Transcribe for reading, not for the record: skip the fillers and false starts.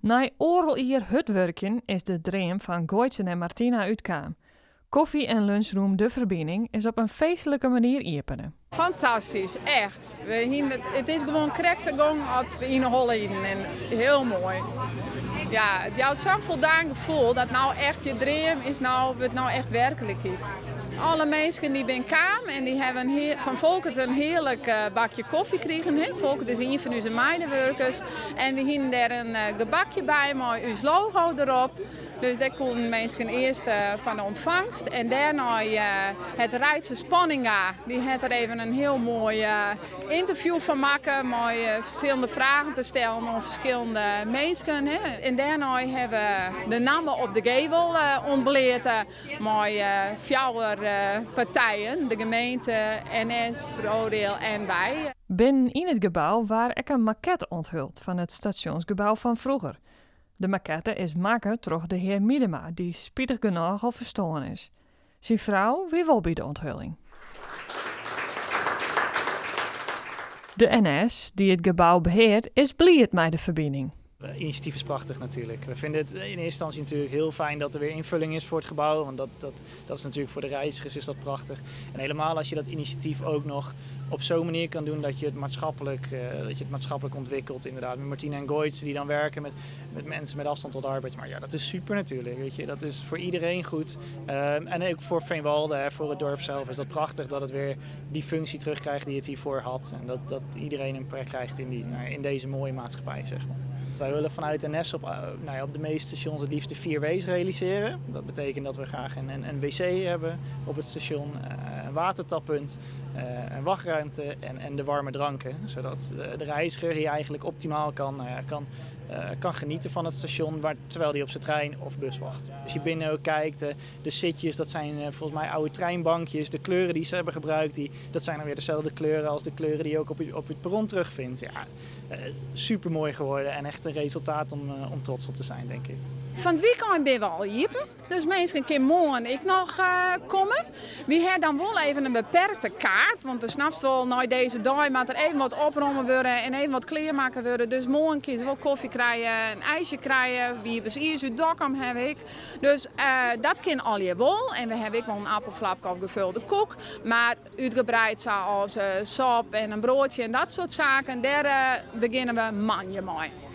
Nei oardel jier hurd wurkjen is de dream fan Goitsen en Martina útkaam. Koffie en lunchroom De Ferbining is op in feestlike manier iepene. Fantastysk, echt. We hienen it, it is gewoan krekt sa gong as we yn 'e holle hienen en hiel moai. Ja, it jout sa'n foldaan gefoel dat no echt je dream is no, wurdt no echt werklikheid. Alle minsken dy bin kaam en dy hawwe in fan Folkert in hearlik bakje kofje krigen. Folkert is ien fan ús meidewurkers en we hienen dêr in gebakje by mei ús logo derop. Dus dêr koenen minsken earst foar de ûntfangst en dêrnei hat Reitse Spanninga, dy hat der even in hiel moai ynterview fan makke mei ferskillende fragen te stellen oan ferskillende minsken. En dêrnei hawwe we de namme op de gevel ûntbleate mei fjouwer partijen, de gemeente, NS, ProRail en wy. Binnen yn it gebou waard ek in makette ûnthuld fan it stasjonsgebou fan froeger. De makette is makke troch de hear Miedema, dy't spitich genôch al ferstoarn is. Syn frou wie wol by de ûnthulling. De NS, dy't it gebou beheart, is bliid mei de ferbining. Het initiatief is prachtig natuurlijk. We vinden het in eerste instantie natuurlijk heel fijn dat er weer invulling is voor het gebouw. Want dat, dat, dat is natuurlijk voor de reizigers is dat prachtig. En helemaal als je dat initiatief ook nog op zo'n manier kan doen dat je het maatschappelijk, uh, dat je het maatschappelijk ontwikkelt. Inderdaad, met Martina en Goitse die dan werken met, met mensen met afstand tot arbeid. Maar ja, dat is super natuurlijk. Weet je. Dat is voor iedereen goed. Um, en ook voor Veenwolde, hè, voor het dorp zelf, is dat prachtig dat het weer die functie terugkrijgt die het hiervoor had. En dat, dat iedereen een plek krijgt in, die, nou, in deze mooie maatschappij, zeg maar. Wij willen vanuit NS op, eh, nou ja, op de meeste stations het liefst vier W's realiseren. Dat betekent dat we graag een, een, een wc hebben op het station, eh, een watertappunt, eh, een wachtruimte en, en de warme dranken. Zodat de, de reiziger hier eigenlijk optimaal kan, nou ja, kan, kan genieten van het station waar, terwijl hij op zijn trein of bus wacht. Als je binnen ook kijkt, de, de zitjes, dat zijn volgens mij oude treinbankjes. De kleuren die ze hebben gebruikt, die, dat zijn dan weer dezelfde kleuren als de kleuren die je ook op, op het perron terugvindt. Ja, super mooi geworden en echt een resultaat om, om trots op te zijn, denk ik. Fan it wykein binne we al iepen, dus minsken kinne moarn ek noch komme. Wy hawwe dan wol even in beperkte kaart, want do snapst wol, nei dizze dei moat der even wat opromme wurde en even wat klearmakke wurde. Dus moarn kinne se wol kofje krije, in ijsje krije, Wiebes iis út Dokkum haw ik. Dus dat kin allegear wol. En we hawwe ek wol in appelflapke of gevulde koek. Mar útgebreid sa as sop en in broadsje en dat soart saken, dêr begjinne we moandei mei.